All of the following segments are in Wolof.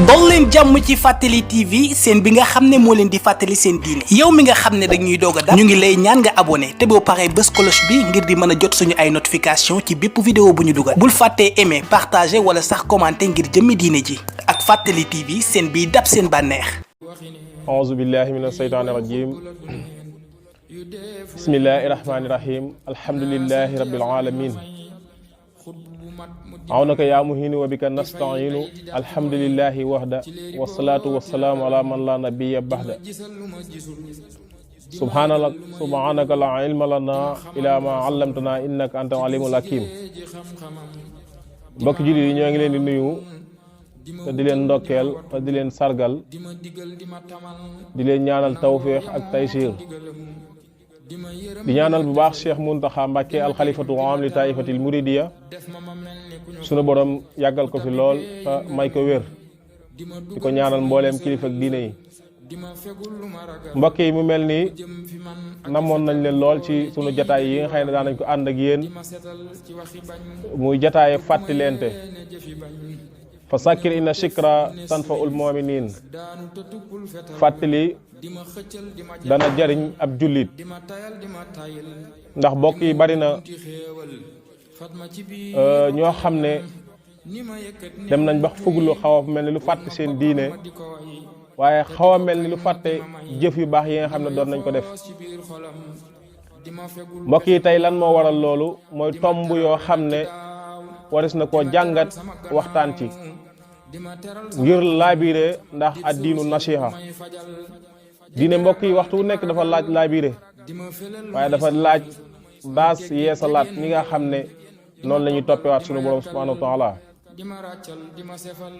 dol leen jàmm ci Fàttali TV seen bi nga xam ne moo leen di fàttali seen diine yow mi nga xam ne dañuy doog a dab ñu ngi lay ñaan nga abonné te boo paree bës cloche bi ngir di mën a jot suñu ay notification ci bépp vidéo bu ñu dugal bul fàttee aimer partager wala sax commenter ngir jëmmi diine ji ak Fàttali TV seen biy dab seen bànneex. auzu billahi mina shaytaani rajim bismillahi rahmaani rahim alhamdulillahi rabbil alamin awnaka yaa muhinu wa bika nastainu alhamdulillahi wahda wasalaatu wasalaamu ala man la nabiya bahda subhanaka la ilma lana ila ma allamtana innaka anta alimul hakim. mbokk jullit yi ñoo ngi leen di nuyu te di leen ndokkeel te di leen sargal di leen ñaanal tawfiix ak taysir di ñaanal bu baax Cheikh Muntaxa Mbàkke alxalifatu am li taifatil muridiya sunu borom yàggal ko fi lool te may ko wér di ko ñaanal mbooleem kilifa ak diine yi. mbokk yi mu mel ni namoon nañ leen lool ci sunu jataay yi nga xam ne daan nañ ko ànd ak yéen muy jataay fàttalente fa sakkir inna shikra tanfaul mu'minin fàttali dana jariñ ab jullit ndax mbokk yi bari na ñoo xam ne dem nañ ba fuglu xaw a mel ni lu fàtte seen diine waaye xaw a mel ni lu fàtte jëf yu baax yi nga xam ne doon nañ ko def. mbokk yi tey lan moo waral loolu mooy tomb yoo xam ne waris na koo jàngat waxtaan ci ngir laabire ndax addiinu nasiha diine mbokk yi waxtu wu nekk dafa laaj laabire waaye dafa laaj daas yeesalaat ñi nga xam ne noonu la ñuy toppewaat sunu borom subhanahu wa taala.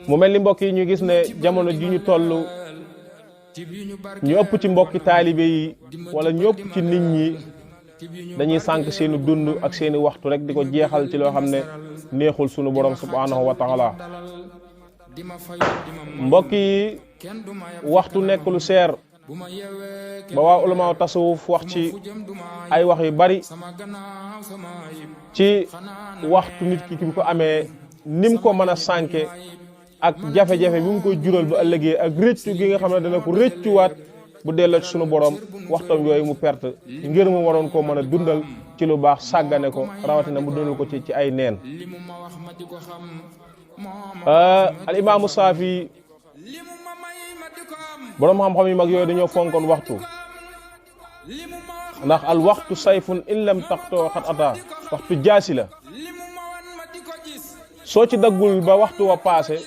mu mel ni mbokk yi ñu gis ne jamono ji ñu toll ñu ëpp ci mbokki taalibe yi wala ñu ëpp ci nit ñi dañuy sànq seeni dund ak seeni waxtu rek di ko jeexal ci loo xam ne neexul sunu borom subhanahu wa taala. mbokk yi waxtu nekk lu seer ba waa ulama tasawuf wax ci ay wax yu bari ci waxtu nit ki bi ko amee nim ko mën a sànke ak jafe-jafe bi mu koy jural ba ëllëgee ak rëccu gi nga xam ne dana ko rëccuwaat bu delloo ci sunu borom waxtam yooyu mu perte ngir mu waroon koo mën a dundal ci lu baax sàggane ko rawatina mu dundal ko ci ay neen. al imaamu Saafi borom xam-xam yu mag yooyu dañoo fonkoon waxtu ndax al waxtu sayfun in lam taqtoo xat ata waxtu jaasi la soo ci daggul ba waxtu wa paase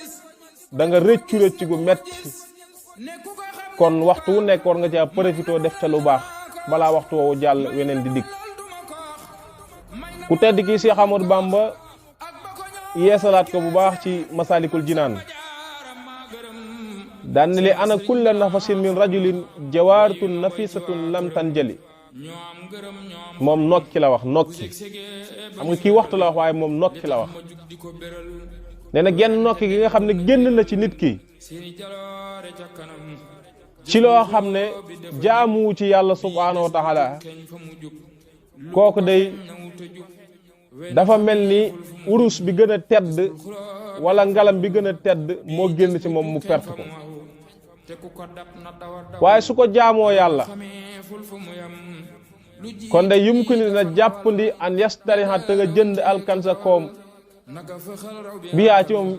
da nga rëccu gu metti kon waxtu wu nekk war nga caa profité def ca lu baax balaa waxtu woowu jàll weneen di dikk. ku tedd kii Cheikh Ahmadou Bamba yeesalaat ko bu baax ci Masalikul Jinaan daan li ana kulla nafasin min rajulin jawaaratun nafisatun lam tanjali. moom nokki la wax nokki xam nga kii waxtu la wax waaye moom nokki la wax nee na genn nokki gi nga xam ne génn na ci nit ki ci loo xam ne jaamuwu ci yàlla subhaanahu wa taala kooku day dafa mel ni urus bi gën a tedd wala ngalam bi gën a tedd moo génn ci moom mu perte ko. waaye su ko jaamoo yàlla kon de yum ko ni dina jàppandi an yastariha te nga jënd alkansa koom biyaa ci moom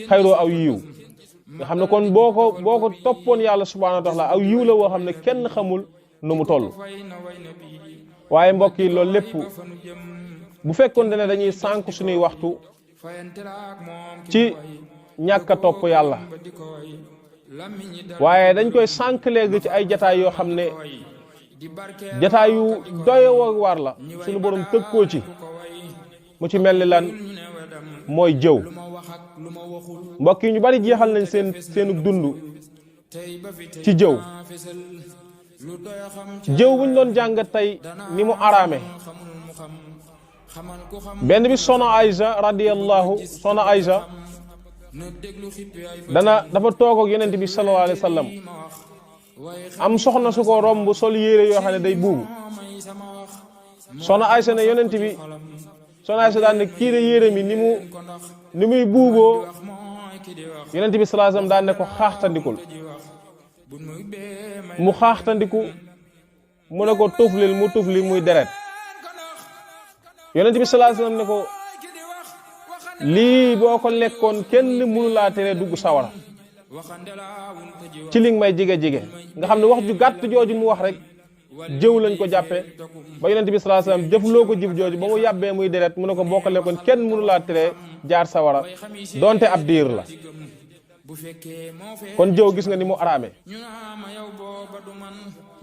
xayroo aw yiw nga xam ne kon boo ko toppoon yàlla subhanahu wa taala aw yiw la woo xam ne kenn xamul nu mu toll. waaye mbokk yi loolu lépp bu fekkoon ne dañuy sànk suñuy waxtu ci ñàkk a topp yàlla waaye dañ koy sànk léegi ci ay jataay yoo xam ne jataay yu doy waar la suñu borom tëkkoo ci mu ci mel ni lan mooy jëw. mbokk yi ñu bari jeexal nañ seenu dund ci jëw buñ doon jàngat tey ni mu araame benn bi soxna Aysa radiyallahu soxna Aysa dafa toog ak yonent bi sallallahu alayhi wa sallam am soxna su ko romb sol yére yoo xam ne day buubu soxna Aysa ne yonent bi soxna Aysa daan ne kii de yére mi ni muy buuboo yonent bi sallallahu alayhi wasallam daan ne ko xaaxtandikul mu xaaxtandiku mu ne ko tuflil mu tufli muy deret yonent bi sallallahu alayhi wasallam ne ko lii boo ko lekkoon kenn mënu laa tere dugg sawara ci li may jige nga xam ne wax ju gàtt jooju mu wax rek jëw lañ ko jàppe ba yonent bi sallallahu alayhi wasallam jëfloo ko jëf jooju ba mu yàbbee muy deret mu ne ko boo ko lekkoon kenn mënu laa tere jaar sawara donte ab diir la kon jëw gis nga ni mu araame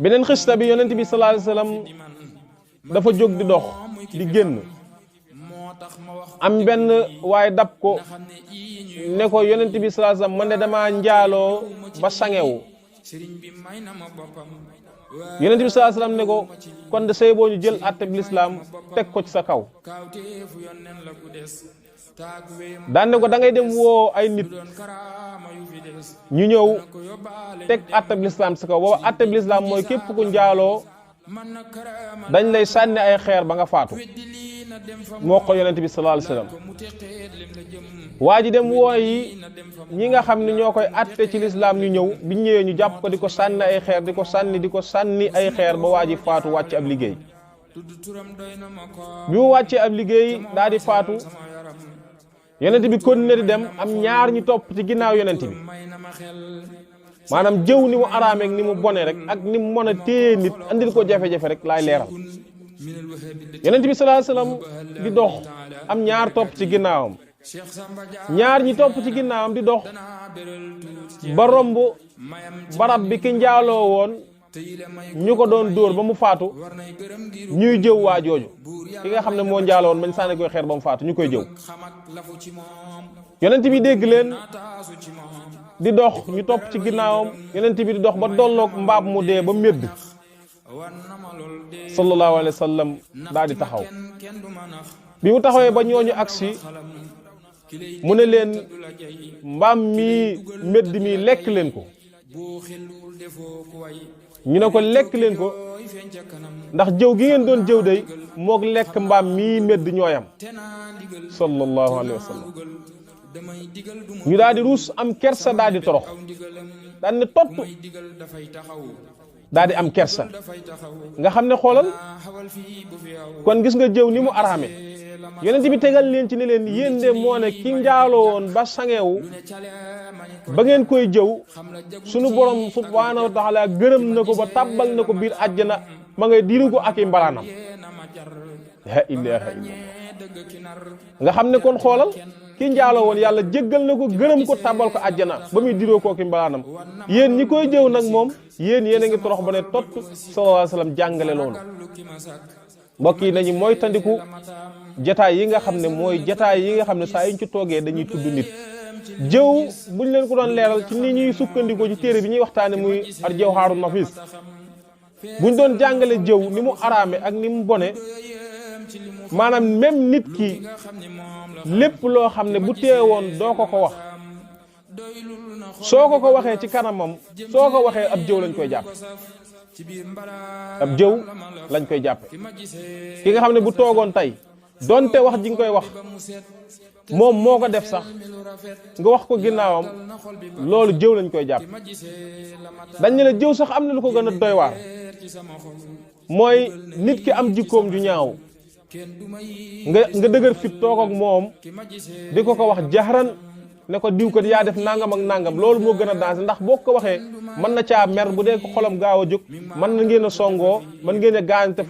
beneen xista bi yonent bi sallallahu alayhi wasallam dafa jóg di dox di génn am benn waaye dab ko ne ko yonent bi sallallahu alayhi wasallam man de dama njaaloo ba sangewu yonent bi sallallahu alayhi wasallam ne ko kon de sëy boo ñu jël àtte bi lislaam teg ko ci sa kaw daan ne ko da ngay dem woo ay nit ñu ñëw teg àtte bi lislaam ci sa kaw booba àtte bi lislaam mooy képp ku njaaloo dañ lay sànni ay xeer ba nga faatu moo ko yonent bi sallallahu alayhi wasallam waa ji dem wooyi ñi nga xam ne ñoo koy atte ci lislaam ñu ñëw biñ ñëwee ñu jàpp ko di ko sànni ay xeer di ko sànni ay xeer ba waa ji faatu wàcc ab liggéey bi mu wàccee ab liggéey daal di faatu yonent bi continué di dem am ñaar ñu topp ci ginnaaw yonent bi maanaam jëw ni mu araamee ak ni mu bone rek ak ni mu mën a téye nit andil ko jafe-jafe rek laay leeral yonent bi sallallahu alayhi wasallam di dox am ñaar topp ci ginnaawam ñaar ñi topp ci ginnaawam di dox ba romb barab bi ki njaaloo woon ñu ko doon dóor ba mu faatu ñuy jëw waa jooju ki nga xam ne moo njaaloo woon bañ sànni koy xeer ba mu faatu ñu koy jëw yonent bi dégg leen di dox ñu topp ci ginnaawam yonent bi di dox ba dolloog mbaab mu dee ba médd sallallahu alayhi wa sallam daal di taxaw bi mu taxawee ba ñooñu agsi mu ne leen mbaam mii médd mii lekk leen ko ñu ne ko lekk leen ko ndax jëw gi ngeen doon jëw day moog lekk mbaam mii médd ñooyam sallallahu alayhi wa sallam ñu daal di ruus am kersa daal di torox daal ne tott daal di am kersa nga xam ne xoolal kon gis nga jëw ni mu araame yonent bi tegal leen ci ne leen yéen de moo ne ki njaaloo woon ba sangewu ba ngeen koy jëw sunu borom subhaanahu wa taala gërëm na ko ba tàbbal na ko biir àjjana ma ngay diiru ko ak i mbalaanam la ilaha illallah nga xam ne kon xoolal ki njaaloo woon yàlla jéggal na ko gërëm ko tàbbal ko àjjana ba muy diroo koo ki mbalaanam yéen ñi koy jëw nag moom yéen a ngi torox ba ne tott sallallahu alayhi wa sallam jàngale loolu mbokk yi nañu mooy tandiku jataay yi nga xam ne mooy jataay yi nga xam ne saa yuñ ci toogee dañuy tudd nit jëw buñ leen ko doon leeral ci ni ñuy sukkandikoo ci téere bi ñuy waxtaane muy al jawharun nafis buñ doon jàngale jëw ni mu araame ak ni mu bone maanaam même nit ki lépp loo xam ne bu teewoon doo ko wax soo ko waxee ci kanamam soo ko waxee ab jëw lañ koy jàpp ab jëw lañ koy jàppe ki nga xam ne bu toogoon tey donte wax ji nga koy wax moom moo ko def sax nga wax ko ginnaawam loolu jëw lañ koy jàpp dañ ne la jëw sax am na lu ko gën a doy waar mooy nit ki am jikkoom ju ñaaw nga dëgër fit toog ak moom di ko wax jaxran ne ko diw ko yaa def nangam ak nangam loolu moo gën a dansé ndax boo ko waxee mën na caa mer bu dee ko xolam gaaw a jóg mën na ngeen a songoo mën ngeen a gaañte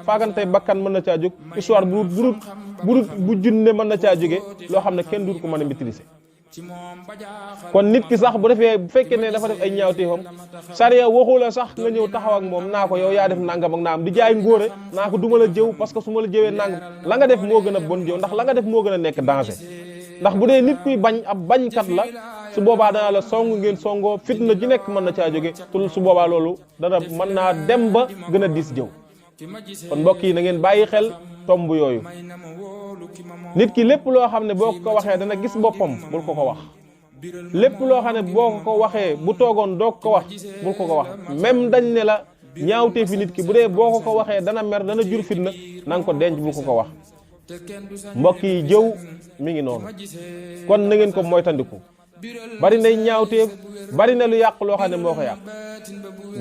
faagantey bakkan mën na caa jóg histoire bu junne mën na caa jóge loo xam ne kenn duut ko mën a maîtriser kon nit ki sax bu fekkee ne dafa def ay ñaawteefam sariya waxu la sax nga ñëw taxaw ak moom naa ko yow yaa def nangam ak nangam di jaay ngóore naa ko duma la jëw parce que su ma la jëwee nangam la nga def moo gën a bon jëw ndax la nga def moo gën a nekk danger ndax bu dee nit kuy bañ ab bañkat la su boobaa dana la song ngeen songoo fitna ji nekk mën na caa jóge tul su boobaa loolu dana mën naa dem ba gën a diis jëw kon mbokk yi na ngeen bàyyi xel tomb yooyu nit ki lépp loo xam ne boo ko waxee dana gis boppam bul ko wax lépp loo xam ne boo ko waxee bu toogoon doog ko wax bul ko wax même dañ ne la ñaawtee fi nit ki bu dee boo ko waxee dana mer dana jur fitna na nga ko denc bul ko wax mbokk yi jëw mi ngi noonu kon na ngeen ko moytandiku bari nay ñaawteef bari na lu yàq loo xam ne moo ko yàq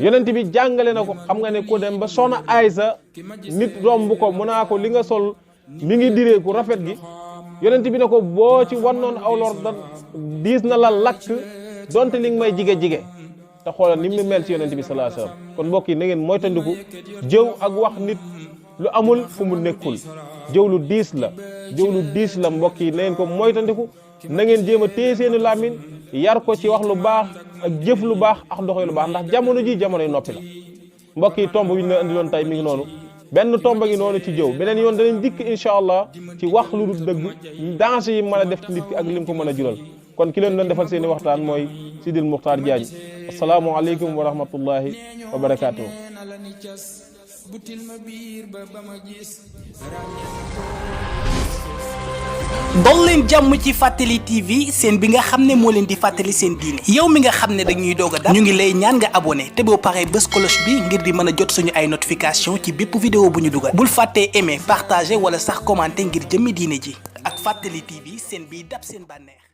yonent bi jàngale na ko xam nga ne ku dem ba soxna Aysa nit romb ko mu naa ko li nga sol mi ngi diree ku rafet gi yonent bi ne ko boo ci wannoon aw lor da diis na la lakk donte li nga may jige te xoolal ni mu mel ci yonent bi sallallahu alayhi wasallam kon mbokk yi na ngeen moytandiku jëw ak wax nit lu amul fu mu nekkul jëw lu diis la mbokk yi na ngeen ko moytandiku na ngeen jéem a téye seeni làmmiñ yar ko ci wax lu baax ak jëf lu baax ak doxee lu baax ndax jamono ji jamonoy noppi la mbokk yi tomb bi ñu leen andiloon tey mi ngi noonu benn tomba ngi noonu ci jëw beneen yoon danañ dikk incha allah ci wax lu dul dëgg danger yi mën a def ci nit ki ak lim ko mën a jural kon ki leen doon defal seeni waxtaan mooy Sidil Muxtaar Jaañ assalaamu aleykum wa rahmatullahi wa barakaatuh dol leen jàmm ci Fàttali TV seen bi nga xam ne moo leen di fàttali seen diine yow mi nga xam ne dañuy doog a dab ñu ngi lay ñaan nga abonné te boo paree bës cloche bi ngir di mën a jot suñu ay notification ci bépp vidéo bu ñu dugal bul fàttee aimer partager wala sax commenter ngir jëmmi diine ji ak Fàttali TV seen biy dab seen bànneex